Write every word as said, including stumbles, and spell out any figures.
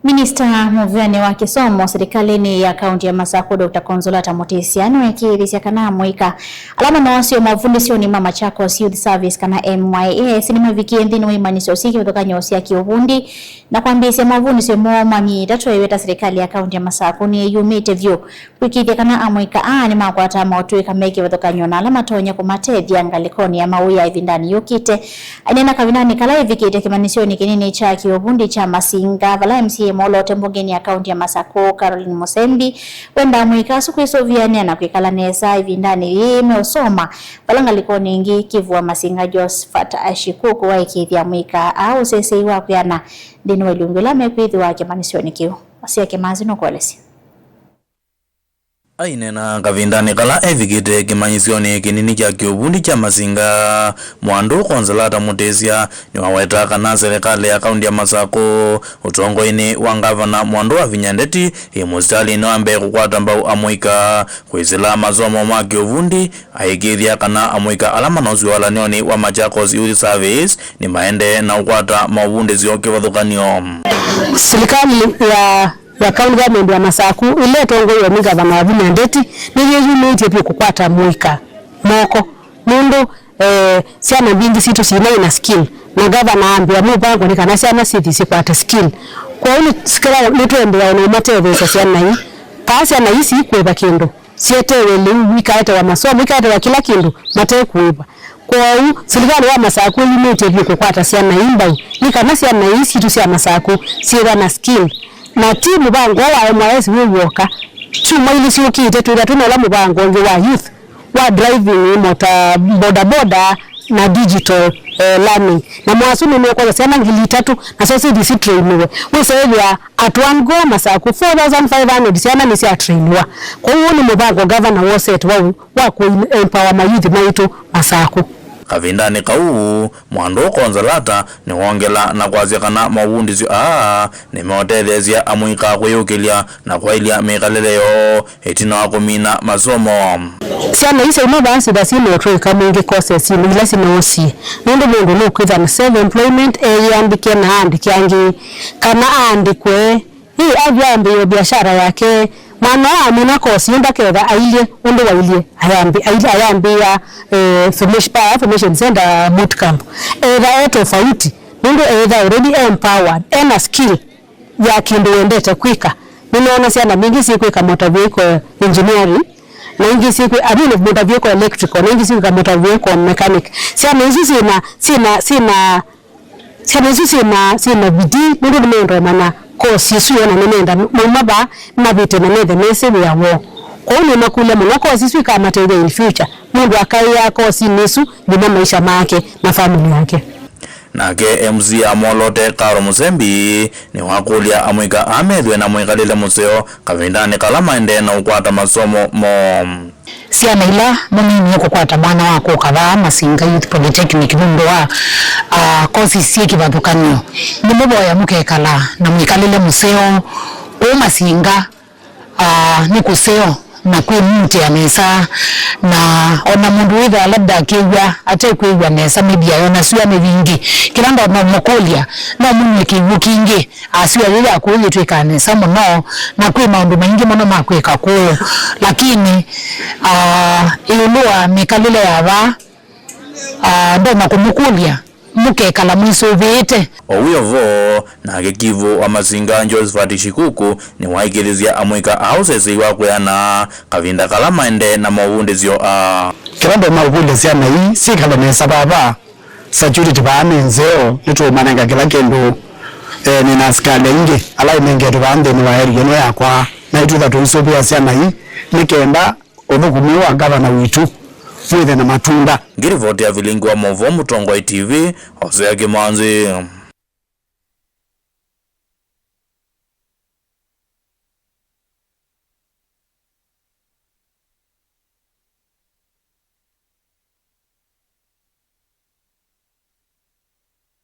Minista mũvĩanĩ wa kĩsomo silikalĩnĩ ya kaunti ya Masaku, Doctor Consolata Mutisya, nĩweekĩĩthĩsya kana amũika ala manoosio mavundĩsyonĩ ma Machakos Youth Service kana M Y S nĩmavikie nthĩnĩ wa imanyĩsyo syĩ kĩvathũkany'o sya kĩũvundi na kwambĩĩsya mavundĩsyo moo ma myei ĩtatũ eweta silikalĩ ya kaunti ya Masaku nĩyĩyumĩte vyũ. Kũĩkĩĩthya kana amũika aa nĩmakwata motũĩka me kĩvathũkany'o na ala matonya kũmatethya ngalĩkonĩ ya mawĩa ĩvindanĩ yũkĩte. Aineena kavindanĩ kala evikĩte kĩmanyĩsyonĩ kĩnini kya kĩũvundi kya Masinga, vala M C A mwoloote mbungenĩ ya kaunti ya Masaku, Caroline Musembi, wenda amũika asu kwĩsũvĩanĩa na kwĩkala nesa ĩvindanĩ yĩĩ meũsoma, vala ngalĩkonĩ ĩngĩ kĩvua Masinga Josephat Ashikuku waĩkĩĩthya amũika aa ũsesei wa kwĩana nthĩnĩ wa ilungu ila mekwĩthĩwa kĩmanyĩsyonĩ kĩu. Asia Kĩmanzi nũkũelesya. Aineena kavindanĩ kala evikĩte kĩmanyĩsyonĩ kĩnini kya kĩũvundi kya Masinga, Mwandũ Consolata Mutisya nĩwaweta kana silikalĩ ya kaunti ya Masaku ũtongoinĩ wa ngavana Mwandũ Wavinya Ndeti ĩ mũsitalĩnĩ wa mbee kũkwata mbau amũika kwĩsĩla masomo ma kĩũvundi, aĩkĩĩthya kana amũika ala manoosw'a ũalanĩonĩ wa Machakos Youth Service nĩmaendee na ũkwata maũvundĩsyo kĩvathũkany'o. Silikalĩ ya ya County Government ya Masaku, ĩla ĩtongoew'e nĩ Ngavana Wavinya Ndeti, nĩyĩyumĩtye vyũ kũkwata mũika moko, nũndũ, eh, syana mbingĩ sitũ syĩnaĩ na skill, na ngavana ambĩa mũvango nĩ kana syana sithi sikwate skill. Kwoou nĩ, kĩla nĩtũendeea na ũmatetheesya syana ii, kaa syana ii siikũĩva kĩndũ, syetewe lĩu, ikaetewa masomo, ikaetewa kĩla kĩndũ mate kũĩva. Kwoou, silikalĩ wa Masaku ĩyumĩtye vyũ kũkwata syana ii mbau, nĩ kana syana ii sitũ sya Masaku syĩthwa na skill. Na ti mũvango wa M Y S wĩ w'oka. Syumwa ilĩ syũkĩte, twĩthwa twĩ na ũla mũvango ũngĩ wa youth, wa driving, mota, boda boda, na digital, eh, learning. Na mwasu nĩmekwatha syana ngili itatũ, nasyo sithi sitrainiwe. Wĩseethĩa at one go Masaku, four thousand five hundred syana nĩsyatrainiwa. Kwoou ũũ nĩ mũvango ngavana wosete wa wa kũ empower mayouth maitũ Masaku. Kavindanĩ kau, Mwandũ Consolata nĩwongela na kwasya kana maũvundĩsyo aa nĩmeũtetheesya amũika kwĩyũkĩlya na kwaĩlya mĩkalĩle yoo ĩtina wa kũmina masomo. Syana ii syauma vaa syĩthwa syĩ na ũtũĩka mwingĩ kosesinĩ ila syĩnoosie, nũndũ mũndũ nũkwĩthwa na self employment, eyĩandĩke na aandĩke angĩ, kana aandĩkwe. Ĩ, athi ambĩĩe biashara yake. Mwana ũũ amina kosi ĩĩ ndaketha ailyĩ ũndũ wailyĩ ayambi-, ai-, ayambĩĩa, eh, formation, pa Formation Center boot camp. Etha e tofauti, nũndũ etha already e empowered, ena skill ya kĩndũ wendete kwĩka. Nĩnoona syana mbingĩ syĩkwĩka motor vehicle engineering, na ingĩ syĩkwĩ-, I mean, motor vehicle electrical, na ingĩ syĩkwĩka motor vehicle mechanic. Syana isu syĩna, syĩna, syĩna Syana isu syĩna, syĩna bidii, nũndũ nĩmendwa ũmanya kosi ĩsu yo, na nĩmenda mauma vaa mavĩte na methe mesĩ wĩa woo. Kwoou nĩmakũlya mũno kosi ĩsu ĩkamatethya in future, mũndũ akaĩaa kosinĩ ĩsu nginya maisha make na family yake. Nake M C A mwoloote Carol Musembi nĩwakũlya amũika aa methĩwe na mwĩkalĩle mũseo kavindanĩ kala maendee na ũkwata masomo moo. Syana ila mũnini ũkũkwata mwana wa kũka vaa Masinga Youth Polytechnic nũndũ wa, ah, kosi syĩ kĩvathũkany'o, nĩmũvoya mũkekala na mwĩkalĩle mũseo kũu Masinga, ah, nĩ kũseo na kwĩnyitĩa nesa, na ona mũndũ wĩthĩwa labda akĩw'a atekwĩw'a nesa, maybe ayona syũa mĩvingĩ, kĩla ndomũkũlya no mũnyw'e kĩw'ũ kingĩ. Asya yĩĩ ya kũũ yĩtw'ĩkaa nesa mũno, na kwĩ maũndũ maingĩ mũno ma kwĩka kũũ, lakini, ah, ĩũlũ wa mĩkalĩle ya vaa, ah, ndonya kũmũkũlya, mũkekala mwĩsũvĩĩte. O wĩ o vo, nake kivũ wa Masinga Josephat Shikuku nĩwaĩkĩĩthya amũika aa ũsesei wa kwĩana kavinda kala maendee na maũvundĩsyo aa. Kĩla ndonya ũkũlya syana ii syĩkale nesa vava. Security vaa nĩ nzeo, nĩtũũmanenga kĩla kĩndũ. Eh, nĩ na asikalĩ aingĩ ala ĩnengetwe vaa nthĩnĩ wa area ĩno yakwa, na itwĩtha tũisũvĩa syana ii nĩ kenda ũthũkũmi wa ngavana witũ wĩthe na matunda. Ngĩrivoti ya vilingi wa maũvoo Mũtongoi T V, Hosea Kĩmanzi.